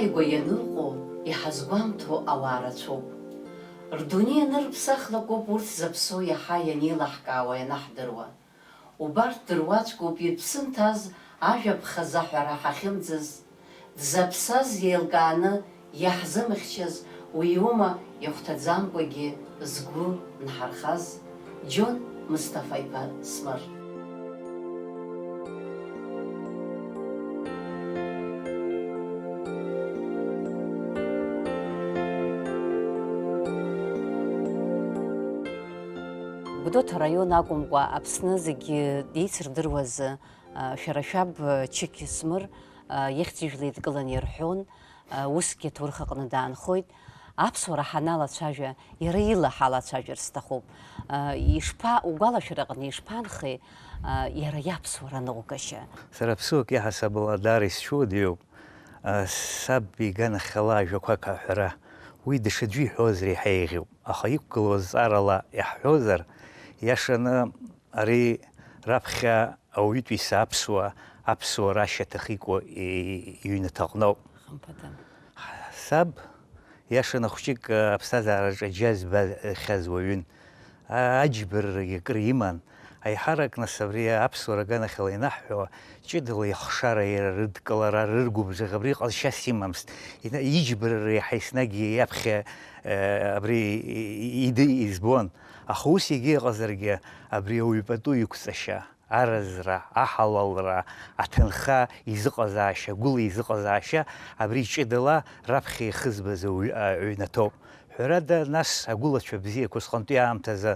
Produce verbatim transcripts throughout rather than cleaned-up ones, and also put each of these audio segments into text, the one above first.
Ааигәа ианыҟоу иҳазгәамҭо ауаа рацәоуп. Рдунеи анырԥсахлакоуп урҭ заԥсоу иаҳа ианеилаҳкаауа ианаҳдыруа. Убарҭ дыруаӡәкуп ирԥсы нҭаз ажәа ԥхаза ҳәара ҳахьымӡаз, дзаԥсаз еилкааны иаҳзымхьчаз, уи иоума ихәҭаӡамкәагьы згәы нҳархаз? Џьон Мысҭафа-иԥа Смыр. Гәдоуҭа араион акәымкәа, Аԥсны зегьы деицырдыруаз, а, шәара шәаб, а, Чықь Смыр, а, ихьӡ-ижәла еидкыланы ирҳәон, а, усгьы аҭоурых аҟны даанхоит. Аԥсуара ҳаналацәажәа, иара ила ҳалацәажәар сҭахуп. А, ишԥа-, угәалашәараҟны ишԥаанхеи, а, иара иаԥсуара аныҟәгашьа? Сара аԥсуак иаҳасабала даара исшьуа диоуп. А, саб иганахьала ажәақәак аҳәара, уи даҽаӡәы иҳәозар еиҳа еиӷьуп. Аха иқәгылоу азҵаарала иаҳҳәозар, иашаны ари раԥхьа ауаҩытәыҩса аԥсуа, аԥсуара ашьаҭа ахьикуа и-, иҩнаҭаҟноуп. Хымԥада. Саб, иашаны хәҷык, а, аԥсҭазаараҿы аџьазбахьаз уаҩын. А-, аџьбаррагьы акыр иман. Аиҳарак, нас, абри аԥсуара аганахьала ианаҳҳәо, ҷыдала ихшара, иара рыдкылара, рыргәыбзыӷ, абри ҟазшьас имамызт. Ина-, иџьбарра иаҳа еснагь иаԥхьа, э, абри и-, и-, иди-, избон. Аха ус егьа иҟазаргьы, абри ауаҩ пату иқәҵашьа, аразра, аҳалалра, аҭынха изыҟазаашьа, агәыла изыҟазаашьа, абри ҷыдала раԥхьа ихызбаз ауаҩ-, аҩнаҭоуп. Ҳәарада, нас, агәылацәа бзиақәа сҟынтәи аамҭазы,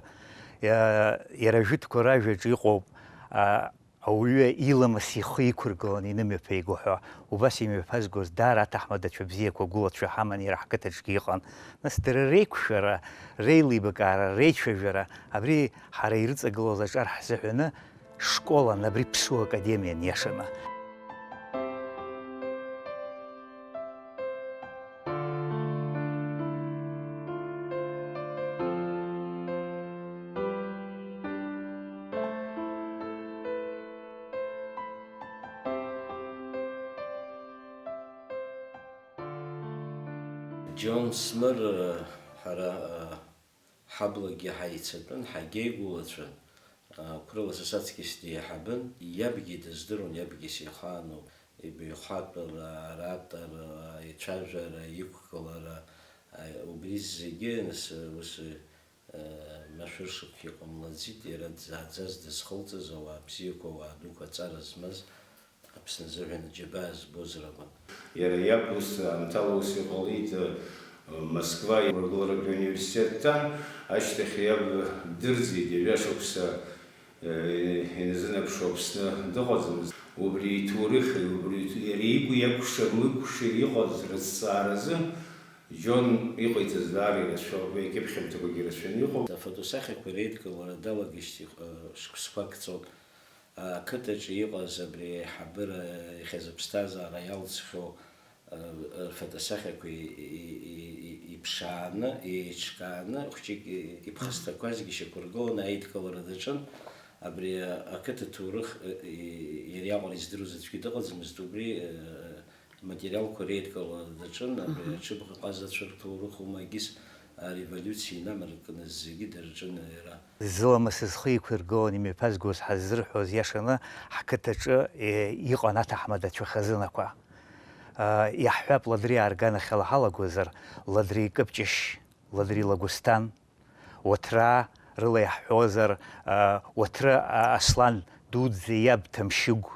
иа-, иара ажәытәқәа ражәаҿы иҟоуп, а, ауаҩы иламыс ихы иқәыргыланы инымҩаԥиго ҳәа. Убас имҩаԥазгоз даара аҭаҳмадацәа бзиақәа агәылацәа ҳаман иара ҳқыҭаҿгьы иҟан. Нас дара реиқәшәара, реилибакаара, реицәажәара, абри ҳара ирыҵагылаз аҿар ҳзыҳәаны школан, абри Ԥсуа академиан иашаны. Џьон Смыр, ҳара, ҳаблагьы ҳаицатәын, ҳагьеигәылацәан. Қәрала сас аҵкьыс деиҳабын, иабгьы дыздыруан, иабгьы сихаануп. Ибаҩхатәра, аратәара, аицәажәара, иқәгылара, убри зегьы, нас, ус, машәыршықәса иҟамлаӡеит, иара дзааӡаз, дызхылҵыз, ауаа бзиақәа, ауаа дуқәа, аҵара змаз, Аԥсны азыҳәан аџьабаа збозар акәын. Иара иаб ус аамҭала ус иҟалеит, Москва иургыларатә университет дҭан, ашьҭахь иаб дырӡит, ҩажәа шықәса, э, иназынаԥшуа Аԥсны дыҟаӡамызт. Убри иҭоурыхи, убри иҭ-, иара игәы иакәша-мыкәша иҟаз рызҵааразы Џьон иҟаиҵаз даара ирацәоуп, егьыԥхьамҭақәагьы ирацәаны иҟоуп. Афотосахьақәа реидкылара далагеижьҭеи, э, шықәсқәак ҵуеит. Ақыҭаҿы иҟаз абри аиҳабыра иахьазы аԥсҭазаара иалҵхьоу, э, рфотосахьақәа и-, и-, и-, и-, иԥшааны, еиҿкааны, хәҷык и-, иԥхасҭақәазгьы шьақәыргыланы аидкылара даҿын. Абри ақыҭа ҭоурых, э, и-, иара иаҟара издыруаз аӡәгьы дыҟаӡамызт, убри, э, Аматериалқәа реидкылара даҿын, абри аҽыбӷаҟазацәа рҭоурых умагьыс ареволиуциа инамаркны зегьы дырҿын иара. Зыламыс зхы иқәиргылан имҩаԥазгоз ҳаззырҳәоз иашаны ҳқыҭаҿы, е, иҟан аҭаҳмадацәа хазынақәа. А, иаҳҳәап, Ладриа арганахьала ҳалагозар, Ладриа Кыпҷышь, Ладриа Лагәсҭан, Уаҭраа рыла иаҳҳәозар, а, Уаҭры, а, Аслан дуӡӡа иаб Ҭамшьыгә,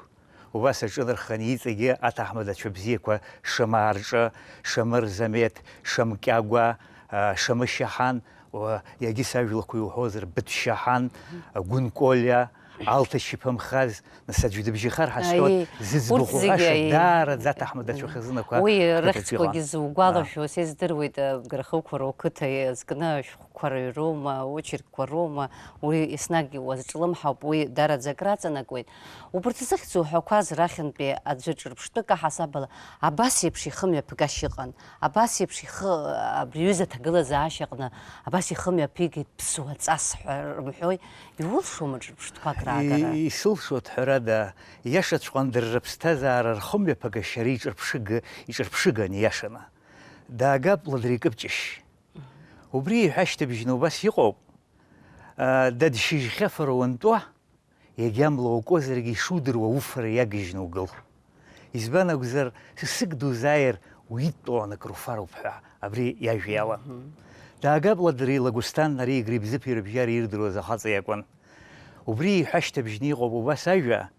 убас аҿынархан иҵегьы аҭаҳмадацәа бзиақәа Шамарҿы, Шамырзамеҭ, Шамкьагәа, а, Шамышьаҳан, уа, иагьыс ажәлақәа иуҳәозар, Быҭәшьаҳан, Гәынколиа, Алҭачиԥа Мхаз, нас аӡәы дыбжьахар ҳазҳәоит, аиеи, зыӡбахә урҭ зегьы, ҳәаша, аиеи, даараӡа аҭаҳмадацәа хазынақәа, уи рыхьӡқәагьы зугәалашәо, сыздыруеит, Грахықәа рқыҭа иазкны ашәҟәқәа Қәа рыҩроума, очеркқәа роума, уи еснагь уазҿлымҳауп, уи дараӡа акраҵанакуеит. Убарҭ зыхьӡу ҳәақәаз рахьынтәи аӡәы ҿырԥштәык аҳасабала абас еиԥш ихымҩаԥгашьа ыҟан, абас еиԥш ихы, абри аҩыза аҭагылазаашьаҟны абас ихымҩаԥигеит ԥсуа ҵас ҳәа рымҳәои, иулшома ҿырԥштәқәак раагара? И-, исылшоит, ҳәарада, иашаҵәҟьан дара рыԥсҭазаара рхымҩаԥгашьа ара иҿырԥшыга-, иҿырԥшыган ииашаны. Даагап Ладри Кыпҷышь. Убри иҳәашьҭыбжьны убас иҟоуп, аа, дад шьыжьхьафара уантәуа, иагьа мла укуазаргьы ишудыруа уфара иагыжьны угыл. Избан акәзар, сысык дузааир, уидтәалан акруфароуп ҳәа, абри иажәа иалан. Мгм. Даагап Ладри Лагәсҭан, ари Грибзыԥи рыбжьара ирдыруаз ахаҵа иакәын. Убри иҳәашьҭыбжьны иҟоуп убас ажәа,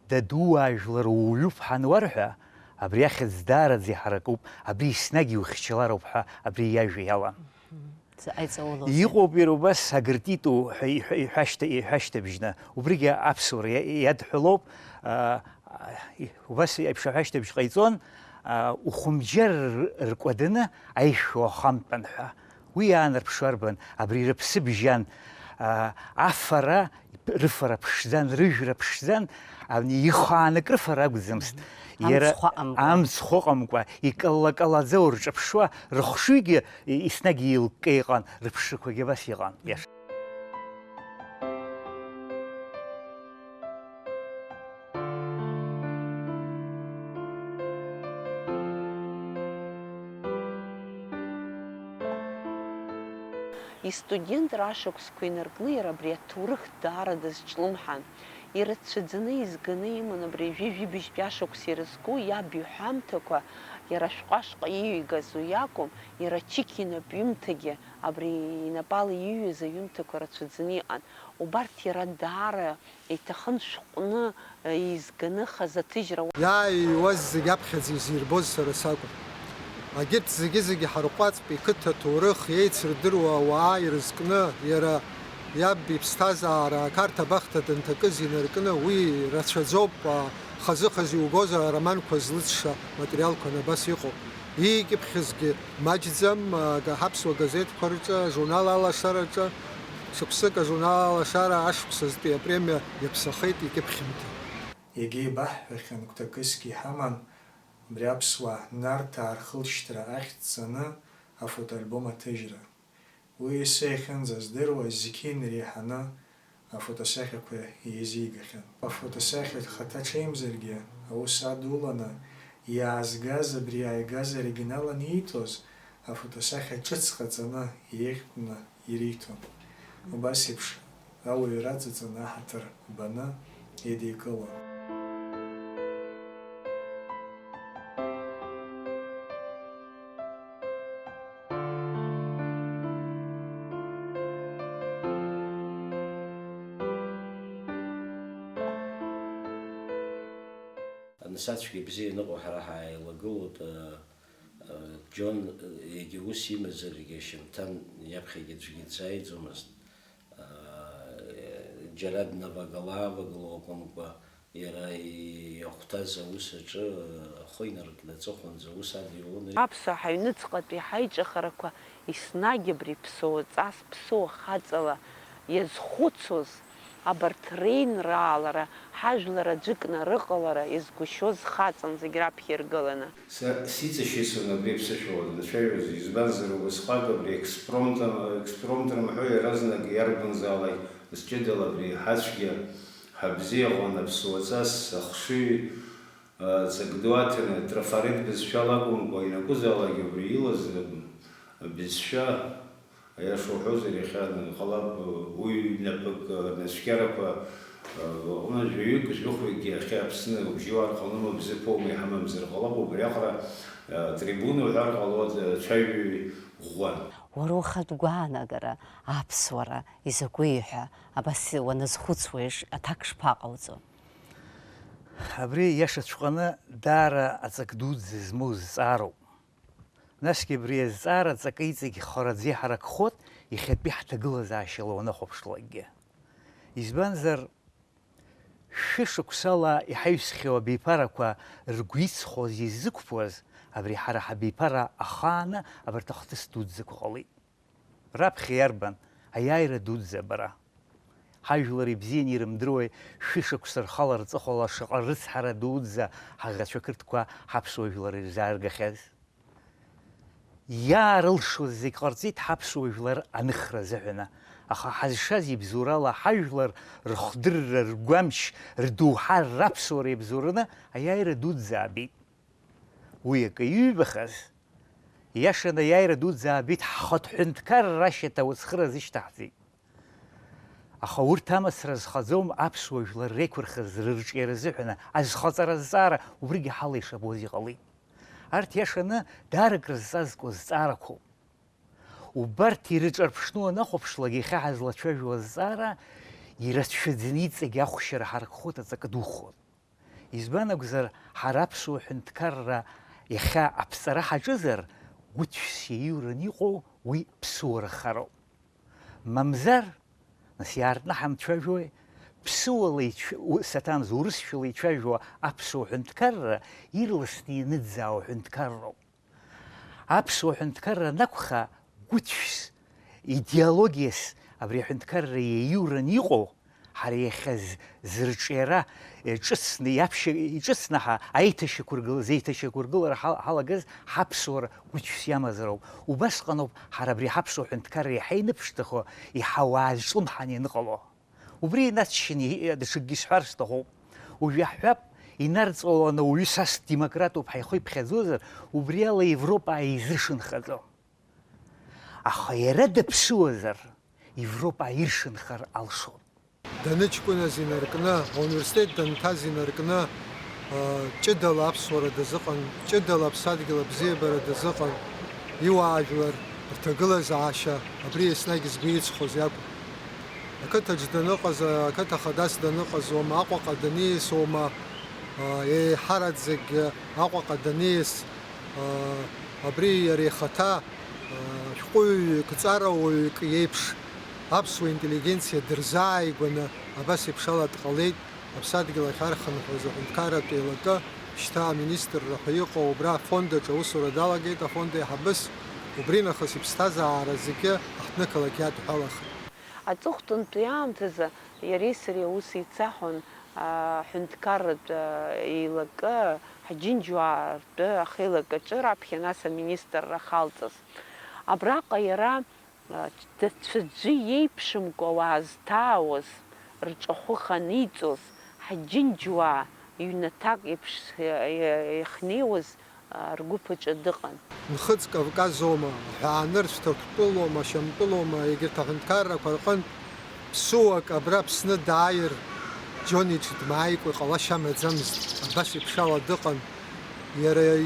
дадуаа жәлар ууҩуп ҳануарҳәа, абри ахьӡ даараӡа иҳаракуп, абри еснагь иухьчалароуп ҳәа абри иажәа иалан. Заҟа иҵаулоузеи? Иҟоуп иара убас агыртиту ҳәа иҳәа-, иҳәашьҭа-, иҳәашьҭыбжьны. Убригьы аԥсуара иа-, иадҳәалоуп, аа, убас еиԥш аҳәашьҭыбжь ҟаиҵон, аа, ухәымџьар р-, ркәаданы аишәа уахамтәан ҳәа. Уи иаанарԥшуа арбан, абри рыԥсы бжьан, аа, афара, рыфара ԥшӡан, рыжәра ԥшӡан, абни ихаанык рыфара акәӡамызт. Иара амцхә ыҟамкәа. Амцхә ыҟамкәа, икалла-каллаӡа урҿыԥшуа, рыхшыҩгьы и-, еснагь еилыкка иҟан, рыԥшрақәагьы абас иҟан, иаша. Истудентра ашықәсқәа инаркны иара абри аҭоурых даара дазҿлымҳан. Ирацәаӡаны изганы иман абри ҩажәи жәибжьтәи ашықәс ирызку иаб иҳәамҭақәа, иара ашәҟәы ашҟа ииҩгаз уи акәым, иара ачықь инапҩымҭагьы абри инапала ииҩыз аҩымҭақәа рацәаӡаны иҟан. Убарҭ иара даара иҭахын шәҟәны, э, изганы хазы аҭыжьра. Иааиуаз зегь аԥхьаӡа изирбоз сара сакәын. Егьырҭ зегьы-зегьы ҳарҟәаҵп, иқыҭа ҭоурых, иеицырдыруа ауаа ирызкны, иара иаб иԥсҭазаара ақарҭ абахҭа данҭакыз инаркны, уи рацәаӡоуп, а, хазы-хазы иугозар ароманқәа злыҵша материалқәан абас иҟоуп. Иикьыԥхьызгьы маҷӡам, а, га-, ҳаԥсуа газеҭқәа рҿы, ажурнал Алашараҿы, шықәсык ажурнал Алашара ашықәсазтәи апремиа иаԥсахеит икьыԥхьымҭа. Егьа ибаҳҳәахьан, гәҭакысгьы иҳаман, абри аԥсуаа Нарҭаа рхылҵшьҭра ахьӡ ҵаны афотоальбом аҭыжьра. Уи асы иахьынӡаздыруа зқьи инареиҳаны афотосахьақәа еизигахьан. Афотосахьа хаҭа ҽеимзаргьы, аус адуланы иаазгаз абри ааигаз оригинал анииҭоз, афотосахьа ҿыц ҟаҵаны иеиӷьтәны ириҭон. Убас еиԥш ауаҩы раҵаҵаны аҳаҭыр баны идикылон. Анасацәгьа бзиа ныҟәо ҳара ҳааилагылоуп, э, э, Џьон, э, егьа ус имазаргьы, шьамҭан иаԥхьагьы аӡәгьы дзааиӡомызт. Э, џьара днавагала-аавагыло акәымкәа, иара иахәҭаз аус аҿы, э, ахы инаркны аҵыхәанӡа аус адиулон. Аԥсуа ҳаҩныҵҟатәи ҳаиҿахарақәа еснагь абри ԥсуа ҵас, ԥсуа хаҵала иазхәыцуаз, абарҭ реинраалара, ҳажәлар аӡәыкны рыҟалара иазгәышьоз хаҵан зегь раԥхьа иргыланы. Са сиҵашьыцуан абри аԥсышәала данцәажәоз, избанзар, убасҟак абри экспромтом, экспромт рымҳәо иаразнак иарбанзаалак зҷыдала абри ҳацәгьа, ҳабзиаҟәан аԥсуа ҵас, ахшыҩ, а, ҵак ду аҭаны, трафарет бызшәала акәымкәа, ианакәызаалак убри илаз, м, абызшәа, аиаша уҳәозар, иахьа ҟалап, уи ҩнапык, а, нацәкьарақәа, а, аҟны жәаҩык, жәохәҩыкгьы иахьа Аԥсны убжьуаа рҟны бзыԥума иҳамамзар ҟалап, убриаҟара, а, трибуна уҳәар ҟалоит, а, цәажәаҩ ӷәӷәан. Уара ухатә гәаанагара аԥсуара изакәи ҳәа абас уаназхәыцуа еиԥш аҭак шԥаҟауҵо? Абри иашаҵәҟьаны даара аҵак дуӡӡа змоу зҵаароуп. Насгьы абри азҵаара аҵакы иҵегь хараӡа иҳаракхоит, иахьатәи ҳҭагылазаашьала уанахәаԥшлакгьы. Избанзар, шәышықәсала иҳаҩсхьоу абиԥарақәа ргәы иҵхоз, изықәԥоз, абри ҳара ҳабиԥара ахааны абарҭ ахҭыс дуӡӡақәа ҟалеит. Раԥхьа иарбан, аиааира дуӡӡа бара. Ҳажәлар ибзианы ирымдыруеи, шәышықәса рхала рҵыхәала шаҟа рыцҳара дуӡӡа ҳаӷацәа қырҭқәа ҳаԥсуа жәлар ирзааргахьаз? Иаарылшоз зегь ҟарҵеит ҳаԥсуа жәлар аныхра азыҳәаны, аха ҳазшаз ибзоурала ҳажәлар рыхдырра, ргәамч, рдоуҳа, раԥсуара иабзоураны аиааира дуӡӡа аабеит. Уи акы иҩбахаз, иашаны аиааира дуӡӡа аабеит ҳхатә ҳәынҭқарра ашьаҭа ауцхыра азышьҭаҳҵеит. Аха урҭ амацара зхаӡом аԥсуа жәлар реиқәырхаз рырҿиара азыҳәаны азхаҵара азҵаара убригьы ҳалеишабуаз иҟалеит. Арҭ иашаны даара акрызҵазкуа зҵаарақәоуп. Убарҭ ирыҿарԥшны уанахәаԥшлак, иахьа ҳазлацәажәо азҵаара ирацәаӡаны иҵегь ахәшьара ҳаркхоит, аҵакы духоит. Избан акәзар, ҳара аԥсуа ҳәынҭқарра иахьа аԥҵара ҳаҿызар, гәыцәс иаиураны иҟоу уи ԥсуа рахароуп. Мамзар, нас иаартны ҳамцәажәои? Ԥсыуала ицәа-, у-, саҭамз, урысшәала ицәажәо аԥсуа ҳәынҭқарра ирласны ианыӡаауа ҳәынҭқарроуп. Аԥсуа ҳәынҭқарра анакәха, гәыцәс, идеологиас абри аҳәынҭқарра иаиураны иҟоу, ҳара иахьа з-, зырҿиара, е, ҿыцны, иаԥшьа-, иҿыцнаҳа аиҭашьақәыргыла-, зеиҭашьақәыргылара ҳал-, ҳалагаз ҳаԥсуара гәыцәс иамазароуп. Убасҟаноуп ҳара абри ҳаԥсуа ҳәынҭқарра иаҳа иныԥшӡахо, иҳауаа зҿлымҳан ианыҟало. Убри инаҵшьны и-, даҽакгьы сҳәар сҭахуп. Уажә иаҳҳәап, инарҵауланы уаҩы сас демократуп ҳәа ихы иԥхьаӡозар, убри ала Европа аизыршанхаӡом. Аха иара даԥсуазар, Европа аиршанхар алшон. Даныҷкәыназ инаркны, ауниверситет данҭаз инаркны, ы, ҷыдала аԥсуара дазыҟан, ҷыдала аԥсадгьыл абзиабара дазыҟан, иуаажәлар рҭагылазаашьа, абри еснагь згәы иҵхоз иакәын. Ақыҭаҿ даныҟаз, ақыҭа хадас даныҟаз уоума, Аҟәаҟа даниас уоума, ы, еиҳараӡакгьы Аҟәаҟа даниас, ы, абри иара ихаҭа, ы, шәҟәыҩҩык, ҵарауаҩык иеиԥш аԥсуа интеллигенциа дырзааигәаны абас еиԥш ала дҟалеит, аԥсадгьыл ахь архынҳәуаз аҳәынҭқарратә еилакы, шьҭа аминистрра ҳәа иҟоу, убра афонд аҿы аусура далагеит афонд аиҳабыс, убринахыс иԥсҭазаара зегьы аҳҭнықалақь иадҳәалахеит. Аҵыхәтәантәи аамҭазы иареи сареи аус еицаҳәон, аҳәынҭқарратә еилакы, ҳџьынџьуаа ртәы ахеилакаҿы раԥхьа нас аминистрра халҵыз. Абраҟа иара, а, даҽаӡәы иеиԥшымкәа ауаа зҭаауаз, рҿахәы ханиҵоз, ҳџьынџьуаа ҩнаҭак еиԥш, а, иахьнеиуаз, а, ргәыԥ аҿы дыҟан. Нхыҵ Кавказоума, аҳәаанырцә Ҭырқәтәылоума, Шьамтәылоума, егьырҭ аҳәынҭқаррақәа рҟынтә ԥсуак абра Аԥсны дааир, Џьонич дмааикәа иҟалашьа амаӡамызт, абас еиԥш ала дыҟан. Иара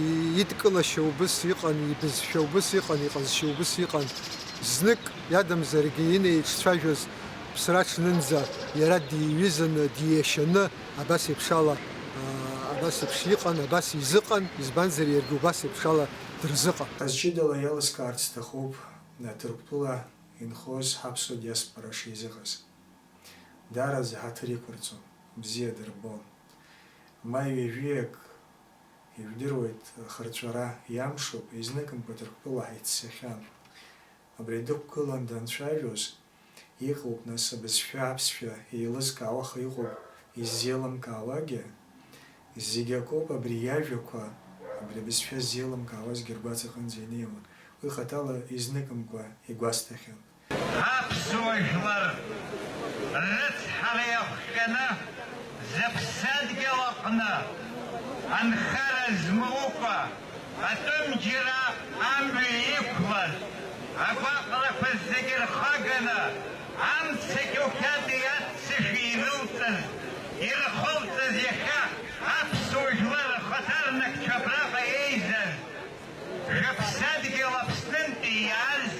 идкылашьа убыс иҟан, ибызшәа убыс иҟан, иҟазшьа убыс иҟан. Знык иадамзаргьы инеиҿцәажәоз ԥсра аҽнынӡа иара диҩызаны, диешьаны, абас еиԥш ала, аа, абас еиԥш иҟан, абас изыҟан, избанзар, иаргьы убас еиԥш ала дырзыҟан. Ҳазҷыдала иалыскаарц сҭахуп, Ҭырқәтәыла инхоз ҳаԥсуа диаспора шеизыҟаз. Даараӡа ҳаҭыр иқәырҵон, бзиа дырбон. Ма ҩажәиак ижәдыруеит, ахырҵәара иамшуп, изныкымкәа Ҭырқәтәыла ҳаиццахьан. Абри дықәгылан данцәажәоз, иҟоуп, нас, абызшәа, аԥсшәа еилызкаауа, аха иҟоуп иззеилымкаауагьы. Зегь акоуп абри иажәақәа, абри абызшәа ззеилымкаауазгьы ргәаҵаҟынӡа инеиуан. Уи хаҭала изныкымкәа игәасҭахьан. Аԥсуа жәлар рыцҳара иахҟьаны, зыԥсадгьыл аҟны анхара змоукәа, атәым џьара амҩа иқәлаз, агәаҟрақәа зегьы рхаганы, амца кьоуқьад иаццышә ирылҵыз, ирхылҵыз иахьа аԥсуа жәлар рхаҭарнакцәа абраҟа еизаз, Шәыԥсадгьыл Аԥснынтәи иааз,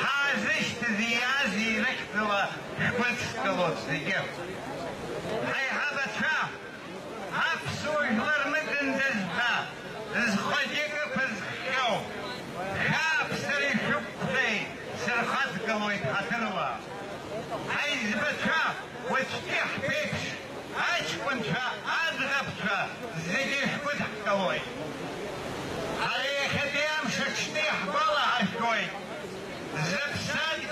ҳаазышьҭыз иааз ирыхьӡала шәгәыдскылоит зегьы. Ҳаиҳабацәа, аԥсуа жәлар мыӡындаз ҳәа зхы џьык ықәызххьоу, шәааԥсара ишәықәхеит, сырхаҵгылоит ҳаҭырла. Ҳаиҵбацәа, уаҵәтәи ҳԥеиԥш, аҷкәынцәа, аӡӷабцәа, зегьы шәгәыдҳкылоит. Ҳара иахьатәи амш аҽны иаҳгәалаҳаршәоит, зыԥсадгьыл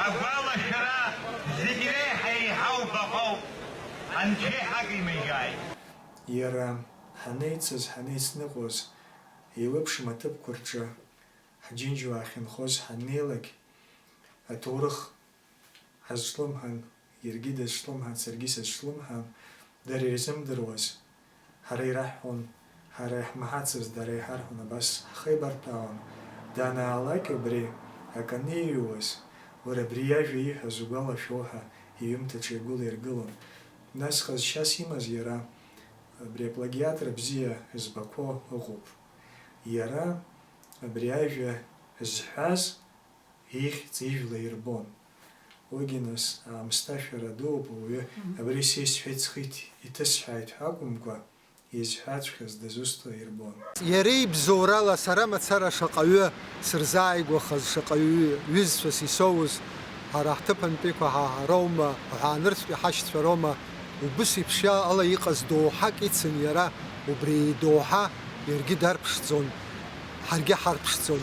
Агәалашәара зегь реиҳа еиҳау баҟоуп, анцәа иҳагимыжьааит. Иара ҳанеицыз, ҳанеицныҟәоз, еиуеиԥшым аҭыԥқәа рҿы ҳџьынџьуа ахьынхоз ҳаннеилак, аҭоурых ҳазҿлымҳан, иаргьы дазҿлымҳан, саргьы сазҿлымҳан, дара ирзымдыруаз, ҳара ираҳҳәон, ҳара иаҳмаҳацыз дара иҳарҳәон, абас ҳхеибарҭәаауан. Данаалак абри, акы аниҩуаз, уара абри иажәа ииҳәаз угәалашәо ҳәа иҩымҭаҿы игәылаиргылон. Нас ҟазшьас имаз иара, абри аплагиатра бзиа збақәо ыҟоуп. Иара абри ажәа зҳәаз, ихьӡ ижәла ирбон. Уигьы нас аамсҭашәара дууп, ауаҩы абри са исҳәеит, схы иҭ-, иҭысҳәааит ҳәа акәымкәа, изҳәаҵәҟьаз дызусҭоу ирбон. Иара ибзоурала сара мацара шаҟаҩы сырзааигәахаз, шаҟаҩы ҩызцәас исоуз, ҳара ҳҭыԥантәиқәа ҳа-, ҳароума, ҳәаанырцәтәи ҳашьцәа роума, убыс иԥшьа ала иҟаз доуҳак ицын иара, убри идоуҳа иаргьы дарԥшӡон. Ҳаргьы ҳарԥшӡом.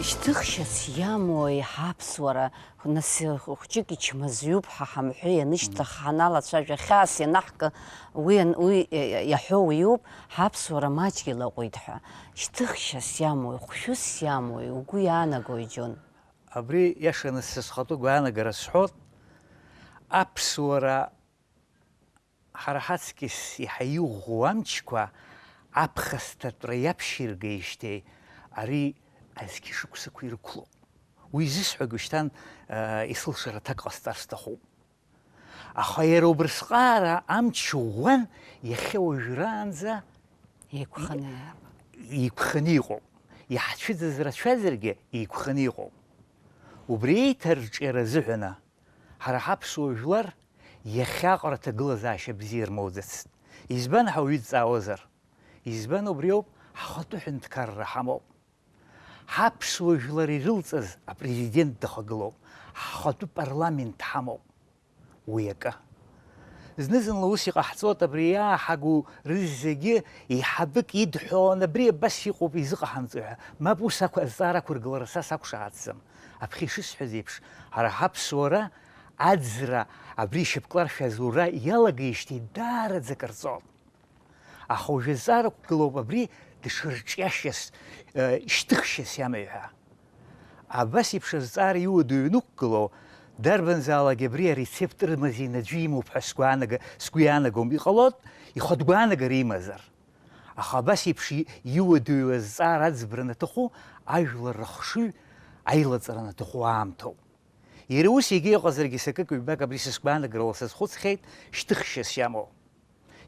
Шьҭыхшьас иамои ҳаԥсуара, нас, хәҷык ичмазаҩуп ҳәа ҳамҳәеи, ианышьҭах ҳаналацәажәа, хьаас ианаҳкы, уи ан-, уи, э, иаҳәо уиуп, ҳаԥсуара маҷк илаҟәит ҳәа. Шьҭыхшьас иамои, хәшәыс иамои, угәы иаанагои, Џьон? Абри иашаны сызхатәы гәаанагара сҳәот, аԥсуара ҳара ҳаҵкьыс иаҳа иӷәӷәоу амчқәа аԥхасҭатәра иаԥшьиргеижьҭеи ари азқьышықәсақәа ирықәлоуп. Уи изысҳәогьы шьҭан, ы, исылшар аҭак ҟасҵар сҭахуп. Аха иара убрысҟаара амч ӷәӷәан иахьа уажәраанӡа еиқәханы, еиқәханы иҟоуп. Иаҳцәыӡыз рацәазаргьы еиқәханы иҟоуп. Убри еиҭарҿиара азыҳәаны ҳара ҳаԥсуа жәлар иахьа аҟара ҭагылазаашьа бзиа рмоуӡацт. Избан ҳәа уаҩы дҵаауазар? Избан, убриоуп ҳхатәы ҳәынҭқарра ҳамоуп. Ҳаԥсуа жәлар ирылҵыз апрезидент дахагылоуп, ҳхатәы парламент ҳамоуп. Уи акы. Зны-зынла ус иҟаҳҵоит, абри иааҳагу рызегьы еиҳабык идҳәалан, абри абас иҟоуп, изыҟаҳамҵои ҳәа. Мап, ус ақә-, азҵаара ақәыргылара са сақәшаҳаҭӡам. Аԥхьа ишысҳәаз еиԥш, ҳара ҳаԥсуара аӡра абри ишьапкыларшәаз ура иалагеижьҭеи даараӡа акыр ҵуан. Аха уажәы азҵаара ықәгылоуп абри даҽа рҿиашьас, э, шьҭыхшьас иамои ҳәа. Абас еиԥш азҵаара иуадаҩу ианықәгылоу, дарбанзаалак абри арецепт рымазеины аӡәы имоуп ҳәа сгәаанага-, сгәы иаанагом, иҟалоит, ихатә гәаанагара имазар. Аха абас еиԥш и-, иуадаҩу азҵаара аӡбара анаҭаху, ажәлар рыхшыҩ аилаҵара анаҭаху аамҭоуп. Иара ус егьа иҟазаргьы, сакык-ҩбак абри са сгәаанагарала сазхәыцхьеит, шьҭыхшьас иамоу.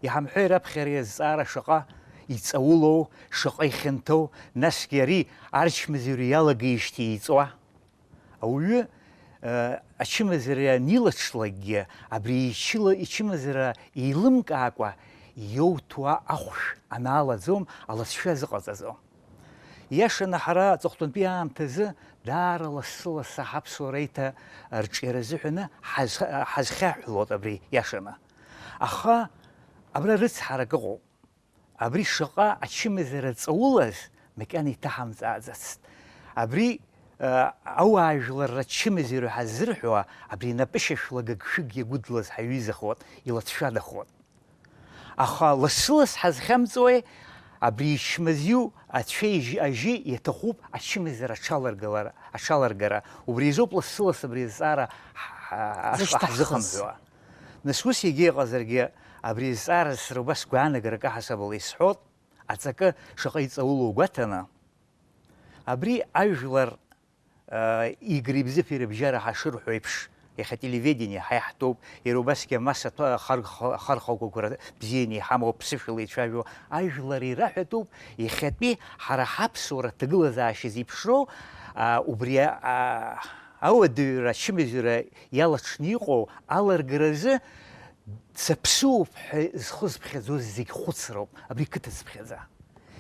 Иҳамҳәеи раԥхьа ари азҵаара шаҟа иҵаулоу, шаҟа ихьанҭоу, насгьы ари арчмазаҩра иалагеижьҭеи иҵуа? Ауаҩы, э, ачымазара анилаҽлакгьы, абри ичыла-, ичымазара еилымкаакәа иоуҭуа ахәшә анаалаӡом, алыҵшәа азыҟаҵаӡом. Иашаны ҳара аҵыхәтәантәи аамҭазы даара лассы-лассы ҳаԥсуара аиҭа-, арҿиара азыҳәаны ҳазх-, ҳазхьаҳәлоит абри иашаны. Аха абра рыцҳарак ыҟоуп. Абри шаҟа ачымазара ҵаулаз макьана иҭаҳамҵааӡацт. Абри, а, ауаажәларра ачымазаҩра ҳаззырҳәуа, абри напышьашәла гыгшәыг иагәыдлаз ҳаҩызахоит, илацәадахоит. Аха лассы-ласс ҳазхьамҵуеи, абри ичмазаҩу ацәеижь ажьы иаҭахуп ачымазара аҽаларгалара, аҽаларгара. Убри азоуп лассы-ласс абри азҵаара ҳ-, ҳ-, Зышьҭаҳхыз. Ҳзыхынҳәуа. Нас ус егьа иҟазаргьы, абри азҵаара сара убас гәаанагарак аҳасабала исҳәот, аҵакы шаҟа иҵаулоу гәаҭаны, абри ажәлар, а, Игри Бзыԥи рыбжьара ҳашырҳәо еиԥш, иахьа телевидение ҳаиҳҭоуп, иара убасгьы амассатә ахархә-, ахархәагақәа бзианы иҳамоуп, ԥсышәала ицәажәо ажәлар ираҳәатәуп, иахьатәи ҳара ҳаԥсуара ҭагылазаашьа зеиԥшроу, а, убри, а, ауадаҩра, ачымазаҩра иалаҽны иҟоу аларгаразы саԥсуоуп ҳәа зхы зԥхьаӡоз зегь хәыцроуп, абри қыҭа зыԥхьаӡа.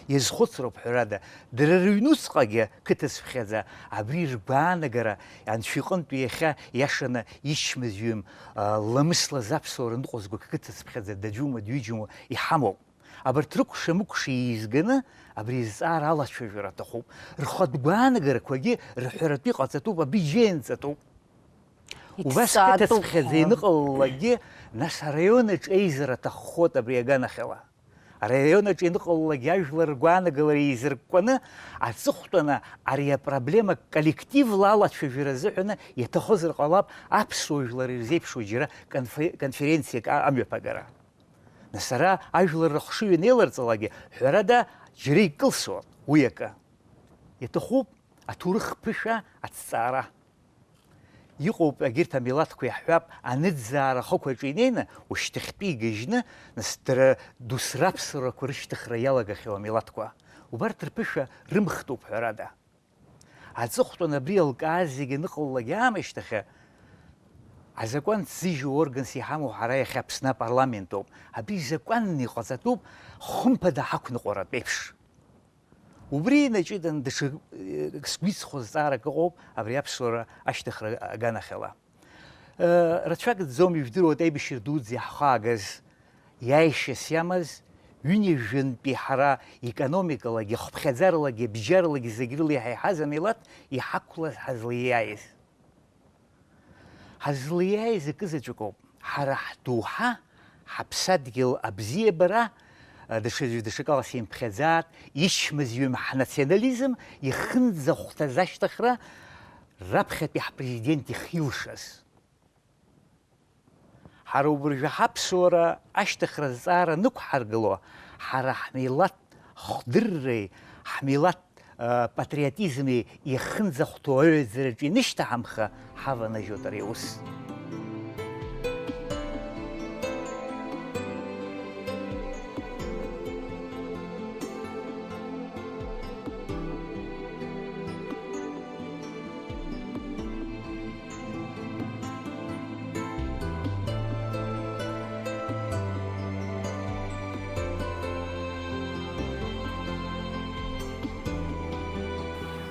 Иазхәыцроуп, ҳәарада, дара рыҩнуҵҟагьы қыҭа зыԥхьаӡа, абри ргәаанагара анцәа иҟынтә иахьа иашаны ичмазаҩым, а, ламысла заԥсуара ныҟәызго қыҭа зыԥхьаӡа даӡәума, дҩыџьоума иҳамоуп. Абарҭ рыкәша-мыкәша еизганы абри азҵаара алацәажәара аҭахуп. Рхатә гәаанагарақәагьы рҳәаратәы иҟаҵатәуп, абиџьеи анҵатәуп. Убас қыҭа цыԥхьаӡа ианыҟалалакгьы, нас араион аҿы еизара аҭаххоит абри аганахьала. Араион аҿы ианыҟалалакгьы ажәлар ргәаанагалара еизыркәкәаны аҵыхәтәаны ари апроблема коллективла алацәажәара азыҳәаны иаҭахозар ҟалап аԥсуа жәлар ирзеиԥшу џьара конфе-, конференциак а-, амҩаԥагара. Нас ара ажәлар рыхшыҩ анеиларҵалакгьы, ҳәарада, џьара икылсуан уи акы. Иаҭахуп аҭоурых ԥышәа ацҵаара. Иҟоуп, егьырҭ амилаҭқәа иаҳҳәап, аныӡаара ахықәаҿы инеины, ушьҭахьтәи игыжьны, нас дара дус раԥсуарақәа рышьҭыхра иалагахьоу амилаҭқәа. Убарҭ рԥышәа рымхтәуп, ҳәарада. Аҵыхәтәан абри алкаа зегьы аныҟалалак аамышьҭахьы, азакәан ҭзыжьу органс иҳамоу ҳара иахьа Аԥсны апарламент ауп. Абри закәанны иҟаҵатәуп, хымԥада ҳақәныҟәаратә еиԥш. Убри инаҷыданы даҽа, э, сгәы иҵхо зҵаарак ыҟоуп абри аԥсуара ашьҭыхра аганахьала. Э, рацәак ӡӡом, ижәдыруеит аибашьра дуӡӡа иаҳхаагаз, иааишьас иамаз, ҩынҩажәантәи ҳара економикалагьы, хыԥхьаӡаралагьы, бџьаралагьы зегь рыла иҳаиҳаз амилаҭ иҳақәлаз ҳазлаиааиз. Ҳазлаиааиз акы заҵәык ауп. Ҳара ҳдоуҳа, ҳаԥсадгьыл абзиабара, даҽаӡәы даҽакала симԥхьаӡаат, ичмазаҩым ҳнационализм ихынӡахәҭаз ашьҭыхра раԥхьатәи ҳпрезидент ихилшаз. Ҳара убыржәы ҳаԥсуара ашьҭыхра азҵаара нықәҳаргыло, ҳара ҳмилаҭ хдырреи, ҳмилаҭ, э, патриотизми иахынӡахәҭоу аҩаӡараҿы инышьҭаҳамха ҳаванажьуеит ари аус.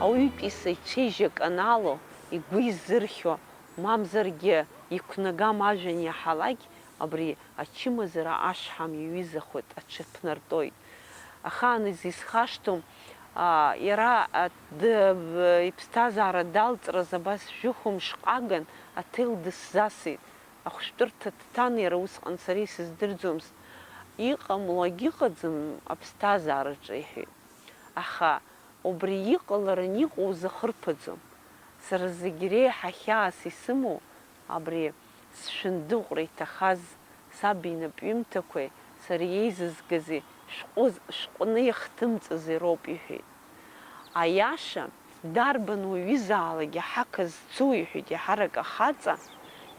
Ауаҩытәыҩса ицәеижь аканало, игәы изырхьо, мамзаргьы иқәнагам ажәҩан иаҳалак, абри ачымазара ашҳам иҩызахоит, аҽыԥнартәоит. Ахааназ исхашҭуам, аа, иара, а, д-, в-, иԥсҭазаара далҵраз абас жәохә мшҟаган аҭел дысзасит. Ахәшәтәырҭа дҭан иара усҟан, сара исыздырӡомызт. Иҟамло агьыҟаӡам аԥсҭазаараҿы, иҳәеит. Аха убри иҟаларан иҟоу узахырԥаӡом. Сара зегь реиҳа хьаас исымоу абри сшәындыҟәра иҭахаз саб инапҩымҭақәеи сара иеизызгази шәҟәы-, шәҟәны иахҭымҵази роуп, иҳәеит. Аиаша, дарбан уаҩызаалак иҳақыз цу, иҳәеит, еиҳарак ахаҵа,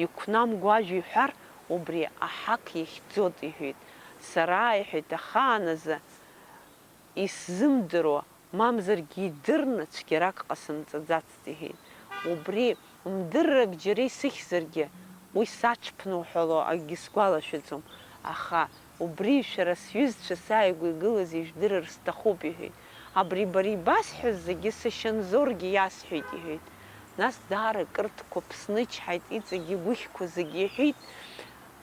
иқәнамго ажәа иҳәар, убри аҳақ иахьӡоит, иҳәеит. Сара, иҳәеит, ахааназы исзымдыруа, мамзаргьы идырны цәгьарак ҟасымҵаӡацт, иҳәеит. Убри, мдыррак џьара исыхьзаргьы, уи саҽԥнуҳәало акгьы сгәалашәаӡом, аха убри шәара сҩызцәа сааигәа игылаз ижәдырыр сҭахуп, иҳәеит. Абри бара ибасҳәаз зегьы сашьа Анзоргьы иасҳәеит, иҳәеит. Нас даара кыртәқәа ԥсны ичҳаит, иҵегь игәыхьқәа зегьы иҳәит.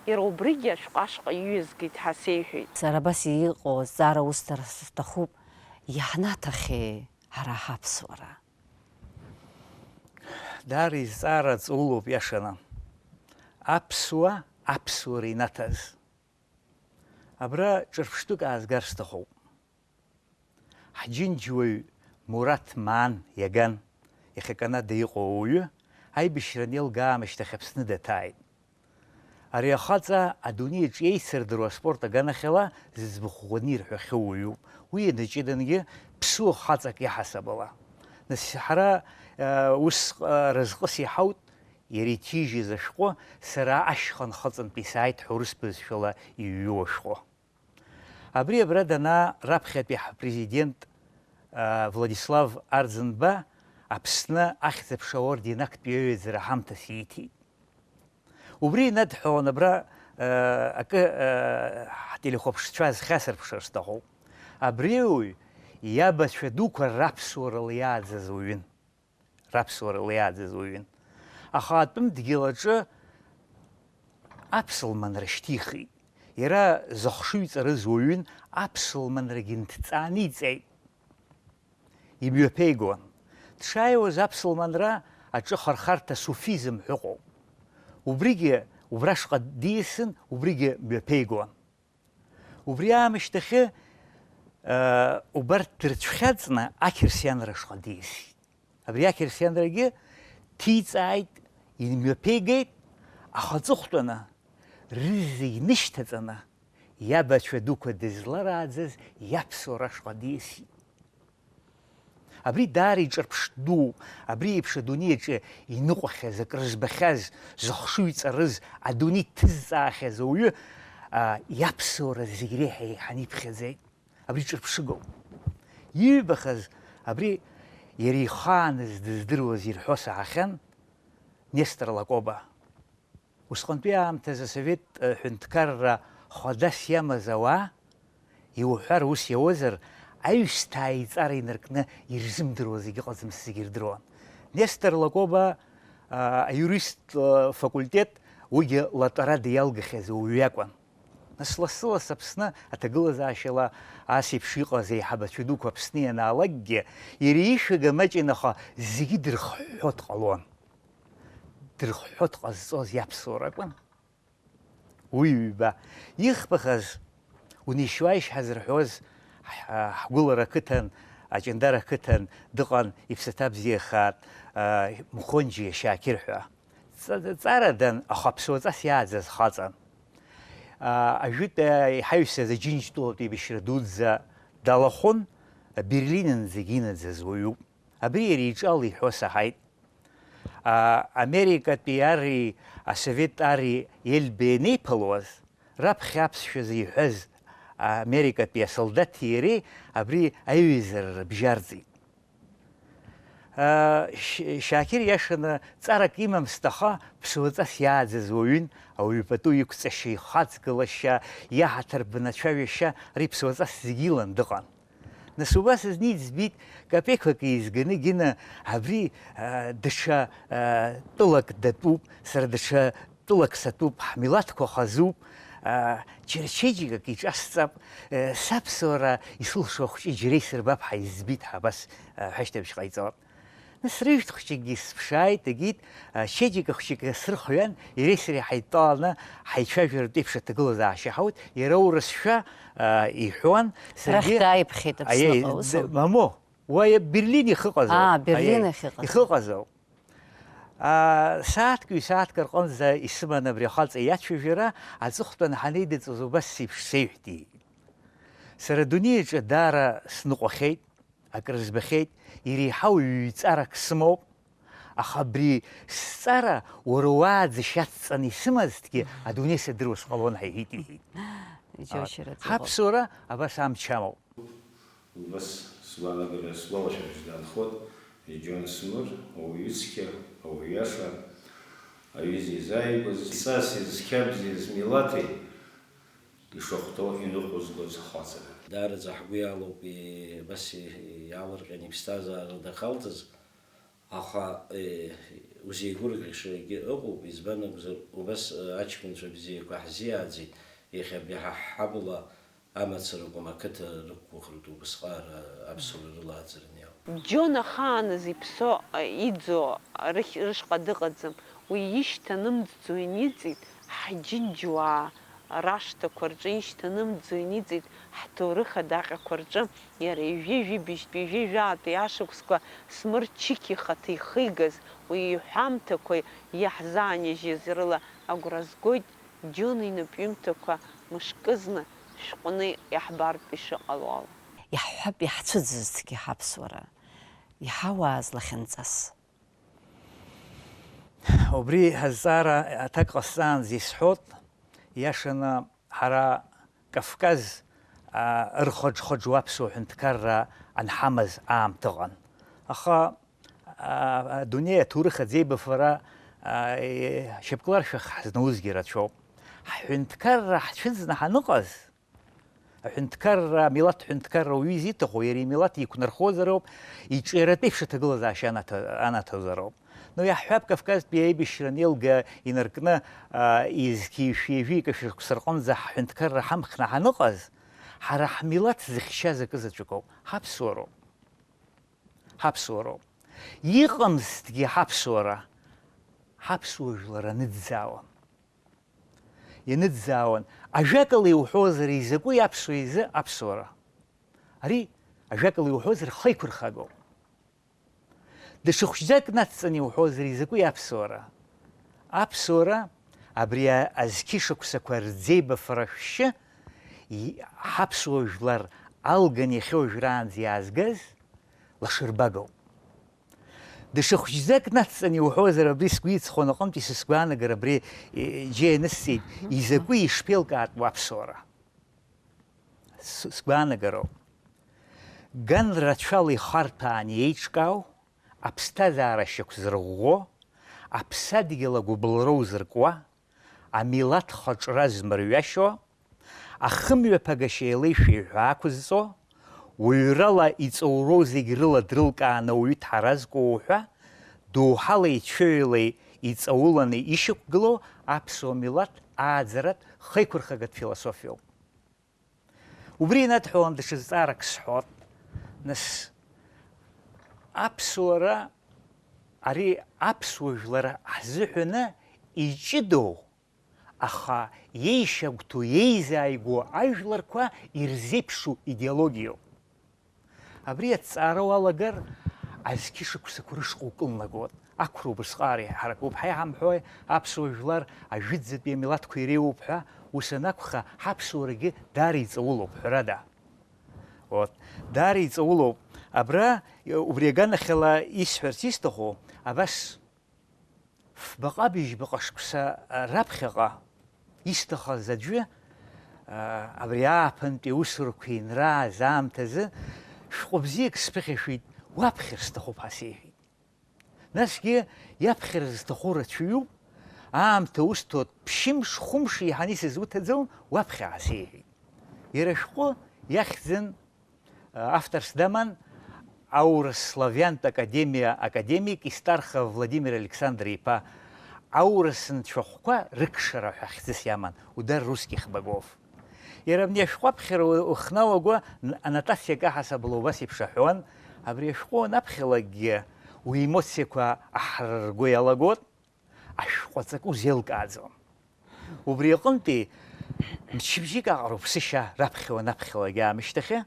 Иара убригьы ашәҟәы ашҟа иҩазгеит ҳәа сеиҳәеит. Сара абас иҟоу азҵаара усҭар сҭахуп, иаҳнаҭахьеи ҳара ҳаԥсуара? Даара изҵаара ҵаулоуп, иашаны. Аԥсуа аԥсуара инаҭаз. Абра ҿырԥштәык аазгар сҭахуп. Ҳџьынџьуаҩ Мураҭ Маан иаган, иахьа Канада иҟоу ауаҩы, аибашьра анеилга аамышьҭахь Аԥсны даҭааит. Ари ахаҵа адунеи аҿы еицырдыруа аспорт аганахьала зыӡбахә ӷәӷәаны ирҳәахьоу уаҩуп. Уи ианаҷыдангьы ԥсуа хаҵак иаҳасабала. Нас ҳара, э, ус, э, разҟыс иҳаут, иара иҭижьыз ашәҟәы, сара ашьха нхыҵынтә исааит ҳәа урыс бызшәала иҩу ашәҟәы. Абри абра данаа, раԥхьатәи ҳпрезидент, а, Владислав Арӡынба Аԥсны ахьӡ-аԥша аорден актәи аҩаӡара ҳамҭас ииҭеит. Убри инадҳәалан абра, а, акы, а, ҳтелехәаԥшцәа зхьасырԥшыр сҭахуп. Абри ауаҩ иабацәа дуқәа раԥсуарала иааӡаз уаҩын. Раԥсуара леиааӡаз уаҩын. Аха атәым дгьыл аҿы аԥсылманра шьҭихит. Иара зыхшыҩ ҵарыз уаҩын, аԥсылманрагьы нҭҵааны иҵеит. Имҩаԥеигон. Дшааиуаз аԥсылманра аҿы хархарҭа суфизм ҳәа ыҟоуп. Убригьы убрашҟа диасын, убригьы мҩаԥеигон. Убри аамышьҭахьы, э, убарҭ дырцәхьаҵны ақьырсианра ашҟа диасит. Абри ақьырсианрагьы ҭиҵааит, имҩаԥеигеит, аха аҵыхәтәаны рызегь нышьҭаҵаны, иабацәа дуқәа дызларааӡаз иаԥсуара ашҟа диасит. Абри даара иҿырԥштәуп, абри еиԥш адунеи аҿы иныҟәахьаз, акрызбахьаз, зыхшыҩ ҵарыз, адунеи ҭызҵаахьаз ауаҩы, а, иаԥсуара зегь реиҳа еиҳаны иԥхьаӡеит. Абри ҿырԥшыгоуп. Иҩбахаз абри иара ихааныз дыздыруаз ирҳәо саҳахьан Нестор Лакоба. Усҟантәи аамҭазы асовет, э, ҳәынҭқарра хадас иамаз ауаа, иуҳәар ус иауазар, аҩсҭаа иҵара инаркны ирзымдыруа зегьы ыҟаӡамызт, зегьы ирдыруан. Нестор Лакоба, а, аиурист, э, факультет, уигьы латәарада иалгахьаз уаҩ иакәын. Нас лассы-ласс Аԥсны аҭагылазаашьала ас еиԥш иҟаз аиҳабацәа дуқәа Аԥсны ианаалакгьы, иара ишәага маҷын, аха зегьы дырхҳәҳәо дҟалон. Дырхҳәо дҟазҵоз иаԥсуара акәын. Уи ҩба. Ихбахаз, унишьуааишь ҳазырҳәоз, ҳ-, ҳгәылара ақыҭан, Аҷандара ақыҭан дыҟан, иԥсаҭа бзиахааит, а, Мхонџьиа Шьаақьыр ҳәа. Ҵа-, ҵарадан, аха аԥсуаҵас иааӡаз хаҵан. А, ажәытә, а, иҳаҩсыз Аџьынџьтәылатәи еибашьра дуӡӡа далахәын, Берлинынӡагьы инаӡаз уаҩуп. Абри иара иҿы ала иҳәо саҳаит. А, Америкатәи ари, асовет ари Ельбе ианеиԥылуаз, раԥхьа аԥсшәа зеиҳәаз Америкатәи асолдаҭи иареи абри аиҩызара рыбжьарҵеит. А, Ш-, Шьаақьыр иашаны ҵарак имамызт, аха ԥсуаҵас иааӡаз уаҩын, ауаҩы пату иқәҵашьа, ихаҵгылашьа, иаҳаҭыр бнацәажәашьа, ари ԥсуаҵас зегьы илан дыҟан. Нас убас зны иӡбеит, капеқәак еизганы Гена абри, а, даҽа, а, тәылак датәуп, сара даҽа тәылак сатәуп, ҳмилаҭқәа хазуп, а, џьара чеиџьыкак иҿасҵап, э, саԥсуара исылшо ахәҷы џьара исырбап ҳәа изӡбеит ҳәа абас, а, ҳәашьҭыбжь ҟаиҵалап. Нас рыжәтә хәҷыкгьы сыԥшааит, егьит, а, чеиџьыка хәҷык срыхҩан, иареи сареи ҳаидтәаланы ҳаицәажәаратә еиԥш аҭагылазаашьа ҳауит, иара урысшәа, а, иҳәуан, саргьы Рахь дааиԥхьеит Аԥсныҟа, аиеи, ус д-, аума? Мамоу, уи Берлин иахьыҟаз ауп. Аа, Берлин Аиеи, иахьыҟаз. Иахьыҟаз ауп. А, сааҭк, ҩ-сааҭк рҟынӡа исыман абри ахаҵа иацәажәара, аҵыхәтәан ҳанеидыҵуаз убас еиԥш сеиҳәеит. Сара адунеи аҿы даара сныҟәахьеит. Акрызбахьеит, иреиҳау ҩ-ҵарак сымоуп, аха абри сҵара уара уааӡашьа ацҵаны исымазҭгьы, адунеи садыруа сҟалон ҳәа иҳәеит, иҳәеит. Иџьоушьаратәы иҟоуп. Ҳаԥсуара абас амч амоуп. Убас сгәаанагара, сгәалашәара даанхоит, Џьон Смыр, ауаҩы цқьа, ауаҩы иаша, аҩыза изааигәаз, ҵаси зқьабзи змилаҭи ишахәҭоу иныҟәызгоз хаҵара. Даараӡа ҳгәы иалоуп, е, абас, е, иаалырҟьаны иԥсҭазаара дахалҵыз, аха, е, узеигәырӷьашагьы ыҟоуп, избан акәзар, убас, е, аҷкәынцәа бзиақәа ҳзиааӡеит, иахьа абри ҳа ҳҳабла амацаракәым ақыҭа рықәгәыӷыртә убысҟаара аԥсуара рылааӡараны иалоуп. Џьон ахааназ иԥсо, иӡо рыхь-, рышҟа дыҟаӡам, уи ишьҭанымҵӡо иниҵит, ҳџьынџьуаа рашҭақәа рҿы ишьҭанымҵӡо иниҵит, ҳҭоурых адаҟьақәа рҿы иара ҩажәи жәибжьтәи, ҩажәи жәаатәи ашықәсқәа Смыр Чықь ихаҭа ихигаз уи иҳәамҭақәа иаҳзааныжьыз рыла агәра згоит, Џьон инапҩымҭақәа мышкызны шәҟәны иаҳбартә ишыҟало ала. Иаҳҳәап, иаҳцәыӡызҭгьы ҳаԥсуара, иҳауааз лахьынҵас. Убри азҵаара аҭак ҟасҵаанӡа исҳәот, иашаны ҳара Кавказ, а, ырхыџ-хыџуа аԥсуа ҳәынҭқарра анҳамаз аамҭа ыҟан. Аха, а, адунеи аҭоурых аӡеибафара, а, е-, шьапкыларшәах ҳзнаузгьы рацәоуп. Ҳҳәынҭқарра ҳцәыӡны ҳаныҟаз, аҳәынҭқарра, амилаҭ ҳәынҭқарра уаҩы изиҭаху, иара имилаҭ иқәнархозароуп, иҿиаратәеиԥш аҭагылазаашьа анаҭа-, анаҭозароуп. Ну, иаҳҳәап, Кавказтәи аибашьра анеилга инаркны, а, изқьи жәшәи ҩажәи акы шықәса рҟынӡа ҳҳәынҭқарра ҳамхны ҳаныҟаз, ҳара ҳмилаҭ зыхьчаз акы заҵәык ауп. Ҳаԥсуароуп. Ҳаԥсуароуп. Иҟамзҭгьы ҳаԥсуара, ҳаԥсуа жәлар аныӡӡаауа. Ианыӡӡаауан. Ажәакала иуҳәозар, изакәи аԥсуа изы аԥсуара? Ари, ажәакала иуҳәозар, хеиқәырхагоуп. Даҽа хәыҷӡак нацҵаны иуҳәозар, изакәи аԥсуара? Аԥсуара, абри а-, азқьышықәсақәа рӡеибафара шәшьы, и-, ҳаԥсуа жәлар алган иахьа уажәраанӡа иаазгаз лашарбагоуп. Даҽа хәыҷӡак нацҵаны иуҳәозар, абри сгәы иҵхон аҟынтәи са сгәаанагара абри, е, џьа ианысҵеит, изакәи ишԥеилкаатәу аԥсуара? С-, сгәаанагароуп. Ган рацәала ихарҭәааны еиҿкаау, аԥсҭазаара шьақәзырӷәӷәо, аԥсадгьыл агәыбылра узыркуа, амилаҭ хаҿра змырҩашьо, ахымҩаԥагашьа еилеишәа иҳәа ақәызҵо, уаҩрала иҵоуроу зегь рыла дрылкааны ауаҩы дҳаразкуоу ҳәа, доуҳалеи цәаҩалеи иҵауланы ишьақәгылоу аԥсуа милаҭ ааӡаратә хеиқәырхагатә философиоуп. Убри инадҳәалан даҽа зҵаарак сҳәот, нас, аԥсуара, ари аԥсуа жәлар ҳзыҳәаны иҷыдоу, аха иеишьагәҭоу, иеизааигәоу ажәларқәа ирзеиԥшу идеологиоуп. Абри аҭҵаара уалагар, азқьышықәсақәа рышҟа укылнагоит. Ақәра убысҟак иҳаракуп. Ҳаи ҳамҳәои, аԥсуа жәлар ажәытәӡатәи амилаҭқәа иреиуоуп ҳәа, ус анакәха, ҳаԥсуарагьы даара иҵаулоуп, ҳәарада. Вот. Даара иҵаулоуп. Абра, убри аганахьала исҳәарц исҭаху, абас фбаҟа-быжьбаҟа шықәса раԥхьаҟа исҭахыз аӡәы, абри ааԥынтәи аусурақәа инрааз аамҭазы шәҟәы бзиак сԥыхьашәеит, уаԥхьар сҭахуп ҳәа сеиҳәеит. Насгьы иаԥхьара зҭаху рацәаҩуп, аамҭа усҭоит, ԥшьымш, хәымш еиҳаны исызуҭаӡом, уаԥхьа ҳәа сеиҳәеит. Иара ашәҟәы иахьӡын, авторс даман аурыс славиантә академиа академик Истархов Владимир Александр-иԥа, аурыс нцәахәқәа рыкшара ҳәа хьӡыс иаман, Удар русских богов. Иара абни ашәҟәы аԥхьара ухналагәа Н-, Анастасиа Каҳасабла убас еиԥш аҳәон, абри ашәҟәы уанаԥхьалакгьы уемоциақәа аҳрырго иалагот, ашәҟәы аҵакы узеилкааӡом. Убри аҟынтәи мчыбжьык аҟара уԥсышьа раԥхьа уанаԥхьалак аамышьҭахьы,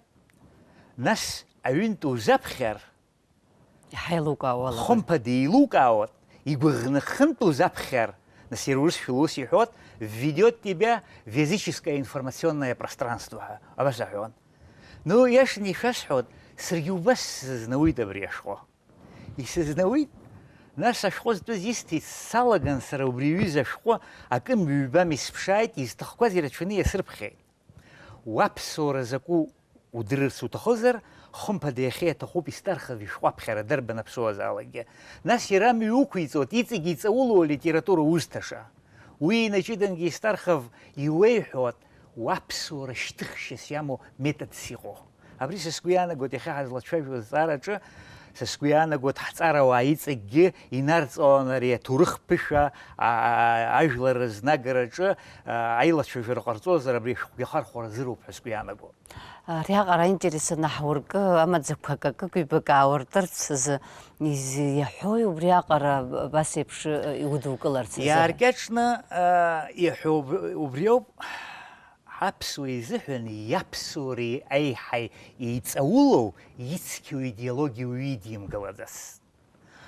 нас аҩынтә узаԥхьар, иаҳа еилукаауа алагоит. Хымԥада еилукаауеит, игәаӷны хынтә узаԥхьар, нас иара урысшәала ус иҳәот, введёт тебя в языческое информационное пространство ҳәа, абас аҳәон. Ну, иашаны ишәасҳәот, саргьы убас сзызнауит абри ашәҟәы. Исызнауит, нас ашәҟәы зтәыз исҭеит, салаган сара убри аҩыза ашәҟәы акы мҩбам исԥшааит, изҭахқәаз ирацәаны иасырԥхьеит. Уаԥсуара закәу удырырц уҭахызар, хымԥада иахьа иаҭахуп Истархов ишәҟәы аԥхьара дарбан аԥсуазаалакгьы. Нас иара амҩа уқәиҵоит, иҵегь иҵаулоу алитература узҭаша. Уи инаҷыдангьы Истархов иуеиҳәоит, уаԥсуара шьҭыхшьас иамоу методс иҟоу. Абри са сгәы иаанагоит, иахьа ҳазлацәажәо азҵаараҿы, са сгәы иаанагоит, ҳҵарауаа иҵегьгьы инарҵаулан ари аҭоурых ԥышәа, а-, а-, ажәлар рызнагараҿы, а, аилацәажәара ҟарҵозар, абри ашәҟәгьы ахархәара азыруп ҳәа сгәы иаанагоит. Ариаҟара аинтерес анаҳуркы, амаӡақәа акакык-ҩбак аауртырц азы из-, иаҳәои убриаҟара абас еиԥш, э, иудукыларц азы? Иааркьаҿны, а, иаҳәо уб-, убриоуп. Ҳаԥсуа изыҳәан иаԥсуареи аиҳа еиҵаулоу ицқьоу идеологиа уаҩы идимгалаӡацт.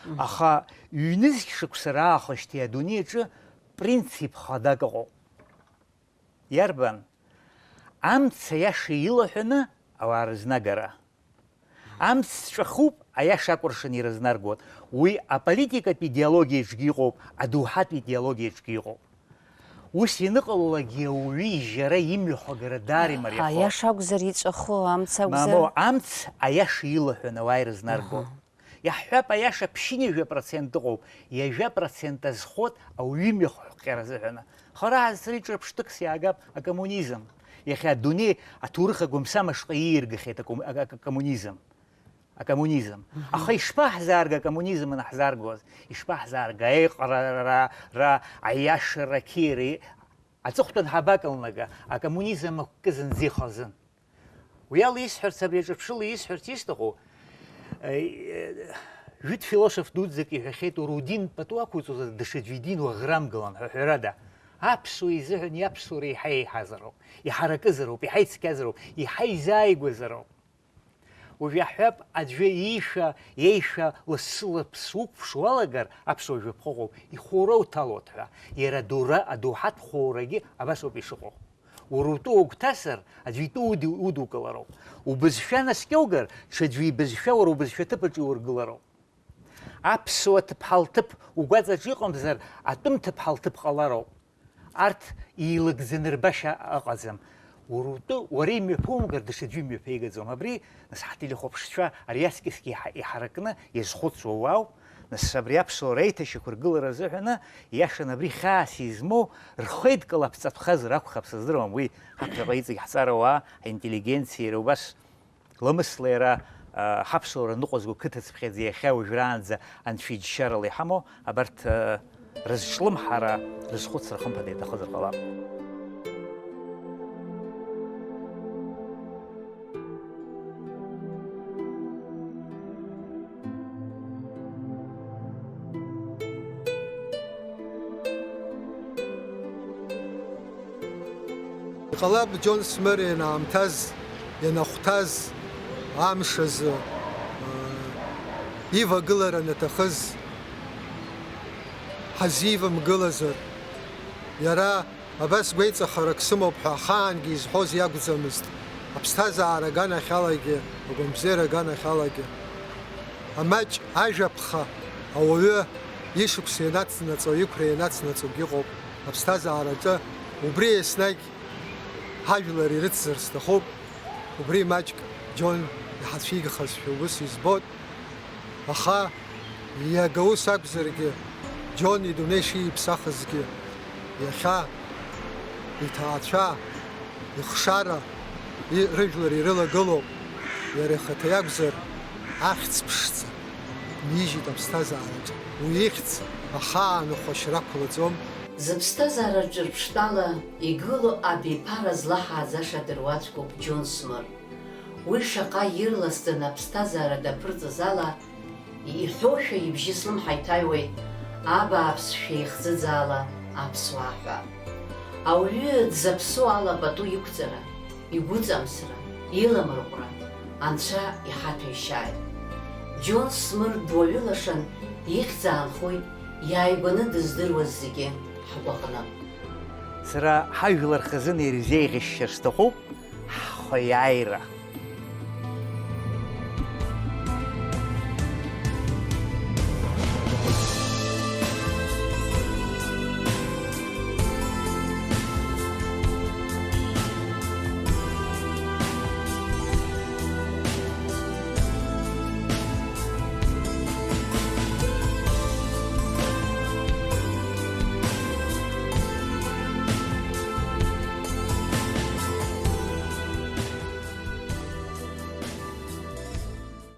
Мгм. Аха ҩнызқь шықәса раахышьҭи адунеи аҿы принцип хадак ыҟоуп. Иарбан? Амц аиаша илаҳәаны ауаа рызнагара. Амц ҵәахуп, аиаша акәыршан ирызнаргоит. Уи аполитикатә идеологиаҿгьы иҟоуп, адоуҳатә идеологиаҿгьы иҟоуп. Ус ианыҟалалакгьы ауаҩы ижьара имҩахәагара даара имариахоит. Аиаша акәзар иҵәаху, амц акәзар? Мамоу, амц аиаша илаҳәан ауаа ирызнарго. Аҳа. Иаҳҳәап, аиаша ԥшьынҩажәа процент ыҟоуп, ҩажәа процент азхоит ауаҩы имҩахҟьара азыҳәаны. Хара ҳазцара иҿырԥштәыс иаагап акоммунизм. Иахьа адунеи аҭоурых агәамсам ашҟа иииргахьеит аком-, а-, а-, акоммунизм. Акоммунизм. Мгм. Аха ишԥаҳзаарга акоммунизм анаҳзааргоз? Ишԥаҳзаарга аиҟарара, ра, аиашара, қьиара? Аҵыхәтәан ҳабакылнага, акоммунизм акәкы зынӡа ихазын. Уи ала исҳәарц, абри аҿырԥшыла исҳәарц исҭаху, э, э, жәытә философ дуӡӡак иҳәахьеит, уара удин пату ақәуҵозар, даҽаӡәы идин уаӷрамгылан ҳәа, ҳәарада, аԥсуа изыҳәан иаԥсуара иаҳа еиҳазароуп, иҳаракызароуп, иҳа ицқьазароуп, иҳа изааигәазароуп. Уажә иаҳҳәап, аӡәы иишәа, иеишәа лассы-ласс уқәԥшуа уалагар, аԥсуа жәаԥҟа ыҟоуп, ихәура уҭалоит ҳәа, иара адоура, адоуҳатә хәурагьы абас ауп ишыҟоу. Уара утәы угәҭасыр, аӡәы итәы уди-, удукылароуп. Убызшәа наскьоугар, ҽаӡәы ибызшәа уара убызшәа аҭыԥаҿ иургылароуп. Аԥсуа ҭыԥҳа лҭыԥ угәаҵаҿ иҟамзар, атәым ҭыԥҳа лҭыԥ ҟалароуп. Арҭ еилагӡаны рбашьа ыҟаӡам. Уара утәы, уара имҩаԥумгар, даҽаӡәы имҩаԥигаӡом. Абри, нас, ҳтелехәаԥшцәа ари аҵкьысгьы иҳа-, иҳаракны иазхәыцуа уаауп. Нас, абри аԥсуаа реиҭашьақәыргылара азыҳәаны, иашан абри хьаас измоу рхеидкыла аԥҵатәхазар акәхап, сыздыруам, уи ҳаԥхьаҟа иҵегь ҳҵарауаа, ҳинтеллигенциа иара убас ламысла иара, а, ҳаԥсуара ныҟәызго қыҭацыԥхьаӡа иахьа уажәраанӡа анцәа иџьшьарала иҳамоу абарҭ, а, рызҿлымҳара, рызхәыцра хымԥада иаҭахызар ҟалап. Иҟалап, Џьон Смыр ианаамҭаз, ианахәҭаз амш азы, э, ивагылара анаҭахыз, ҳазивамгылазар, иара абас гәеиҵахарак сымоуп ҳәа ахаангьы изҳәоз иакәӡамызт, аԥсҭазаара аганахьалагьы, агәамбзиара аганахьалагьы. Амаҷ ажәаԥха ауаҩы ишықәса ианацнаҵо, иқәра ианацнаҵогьы ыҟоуп аԥсҭазаараҿы, убри еснагь ҳажәлар ирыцзар сҭахуп, убри маҷк Џьон иҳацәигахазшәа ус избоит, аха иага ус акәзаргьы, Џьон идунеи шиԥсахызгьы, иахьа иҭаацәа, ихшара, и-, рыжәлар ирылагылоуп, иара ихаҭа иакәзар, ахьӡ ԥшӡа нижьит аԥсҭазаараҿы. Уи ихьӡ ахаанахәашьа рақәлаӡом. Зыԥсҭазаара ҿырԥштәала игылоу абиԥара злаҳааӡаша дыруаӡәкуп Џьон Смыр. Уи шаҟа ирласӡаны аԥсҭазаара даԥырҵаз ала, иҳәошәа ибжьы слымҳа иҭаҩуеит, абааԥсшәа ихӡыӡаала аԥсуаа ҳәа. Ауаҩы дзаԥсоу ала пату иқәҵара, игәыҵамсра, иламырҟәра Анцәа иҳаҭәеишьааит. Џьон Смыр дуаҩы лашан, ихьӡ аанхоит иааигәаны дыздыруаз зегьы ҳгәаҟны. Сара ҳажәлар хазына ирзеиӷьасшьар сҭахуп ҳхы иааира.